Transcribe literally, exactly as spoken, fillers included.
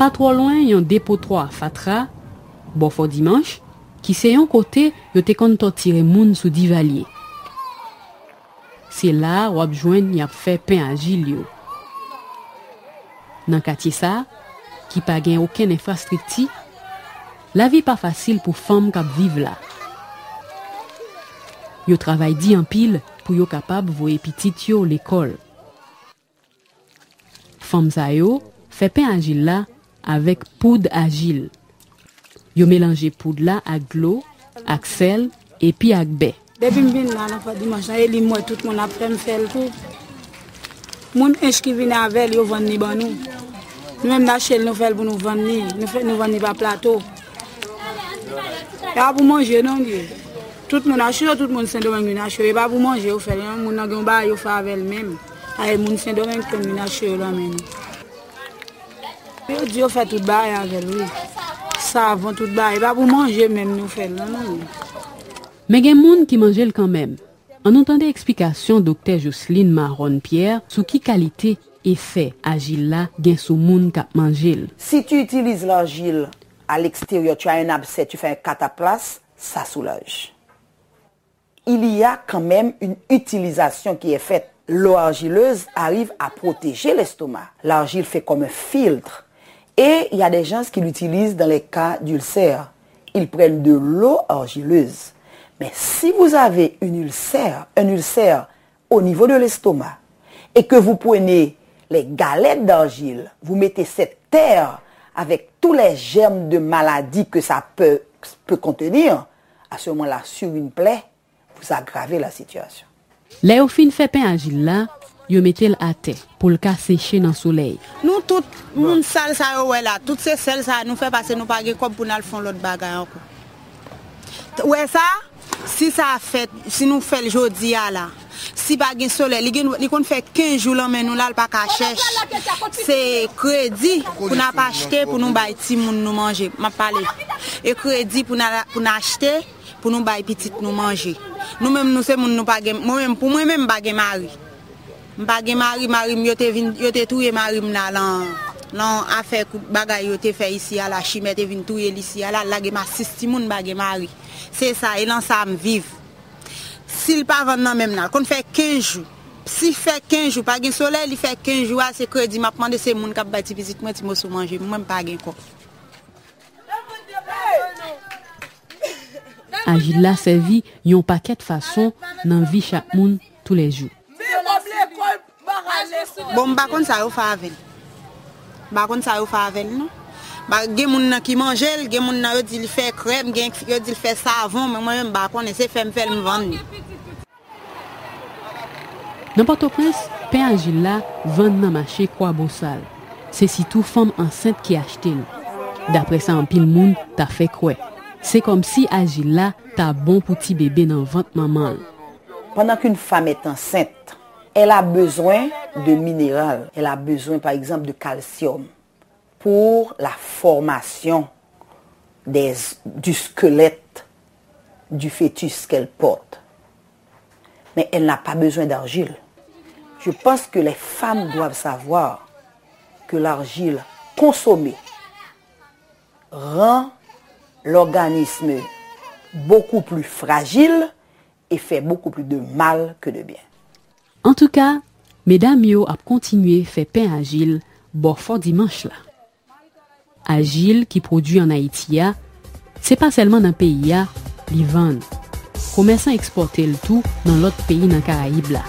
Pa twò lwen yon depotwa fatra, bò Fò Dimanch, ki se yon kote yo te konn tòtire moun sou Divalye. Se la a w ap jwenn y ap fè pen ajil yo. Nan katye sa a, ki pa gen okenn enfrastrikti, lavi pa fasil pou fanm k ap viv la. Yo travay di anpil pou yo kapab voye pitit yo lekòl. Fanm sa yo fè pen ajil la avèk poud ajil. Yo melanje poud la ak dlo, ak sèl, epi ak bè. Depi m vin la nan Fò Dimanch lan, e li m wè tout moun ap fè, m fè l tou. Moun ench ki vin avè l, yo vann li ban nou. Nou menm n achte l, nou fè l pou nou vann li. Nou fè, nou vann li pa plato. E pa pou manje non li ye. Tout moun achte yo, tout moun Sendomeng vin achte yo. E pa pou manje yo fè l non, moun nan gen yon bagay yo fè avè l menm. Ay moun Sendomeng konn vin achte yo nan men nou. Yo di yo fè tout bagay avè l wi. Savon, tout bagay. E pa pou manje menm nou fè l non non. Men gen moun ki manje l kanmenm. Ann nou tande eksplikasyon Doktè Jocelyne Marronne Pierre sou ki kalite efè ajil la gen sou moun k ap manje l. Si tu utilises l'argile à l'extérieur, tu as un abcès, tu fais un cataplasme, ça soulage. Il y a quand même une utilisation qui est faite. L'eau argileuse arrive à protéger l'estomac. L'argile fait comme un filtre. Et il y a des gens qui l'utilisent dans les cas d'ulcères. Ils prennent de l'eau argileuse. Mais si vous avez une ulcère, un ulcère au niveau de l'estomac, et que vous prenez les galettes d'argile, vous mettez cette terre avec tous les germes de maladie que ça peut, peut contenir, à ce moment-là, sur une plaie, vous aggravez la situation. Lè yo fin fè pen ajil la, yo mete l atè pou l ka seche nan solèy. Nou tout moun sal sa yo wè la, tout se sèl sa nou fè paske nou pa gen kòb pou n al fè yon lòt bagay ankò. Wè sa, si sa fèt, si nou fè l jodi a la, si pa gen solèy, li gen, li konn fè kenz jou lan men nou la, l pa ka chèch. Se kredi pou n ap achte, pou nou bay timoun nou manje. M ap pale. E kredi pou n a, pou n achte, pou nou bay pitit nou manje. Nou menm, nou se moun, nou pa gen, mwen menm, pou mwen menm, m pa gen mari. M pa gen mari, mari m, yo te vin, yo te touye mari m la lan, lan afè kout bagay yo te fè isi a la, chimè te vin touye l isi a la, l lage m a sis timoun, m pa gen mari. Se sa, e lan sa m viv. Si l pa vann nan men m nan, l konn fè kenz jou. Si fè kenz jou, pa gen solèy, li fè kenz jou a, se kredi m ap mande, se moun k ap bay ti pitit mwen ti moso manje, mwen m pa gen kòb. Ajil la sèvi yon pakèt fason nan vi chak moun toulèjou. Bon, m pa konn sa yo fè avè l. M pa konn sa yo fè avè l, non. Ba, gen moun nan ki manje l, gen moun nan yo di li fè krèm, gen yo di l fè savon, men mwen menm m pa konnen, se fè m fè l, m vann li. Nan Pòtoprens, pen ajil la vann nan mache Kwabosal. Se sitou fanm ansent ki achte l. Daprè sa anpil moun ta fè kwè, se kòmsi ajil la ta bon pou ti bebe nan vant manman l. Pendant qu'une femme est enceinte, elle a besoin de minéral, elle a besoin par exemple de calcium pour la formation des, du squelette du fœtus qu'elle porte. Mais elle n'a pas besoin d'argile. Je pense que les femmes doivent savoir que l'argile consommée rend l'organisme beaucoup plus fragile et fait beaucoup plus de mal que de bien. Antouka, medam yo ap kontinye fè pen ajil bò Fò Dimanch la. Ajil ki pwodui ann Ayiti a, se pa sèlman nan peyi a li vann. Komèsan ekspòte l tou nan lòt peyi nan Karayib la.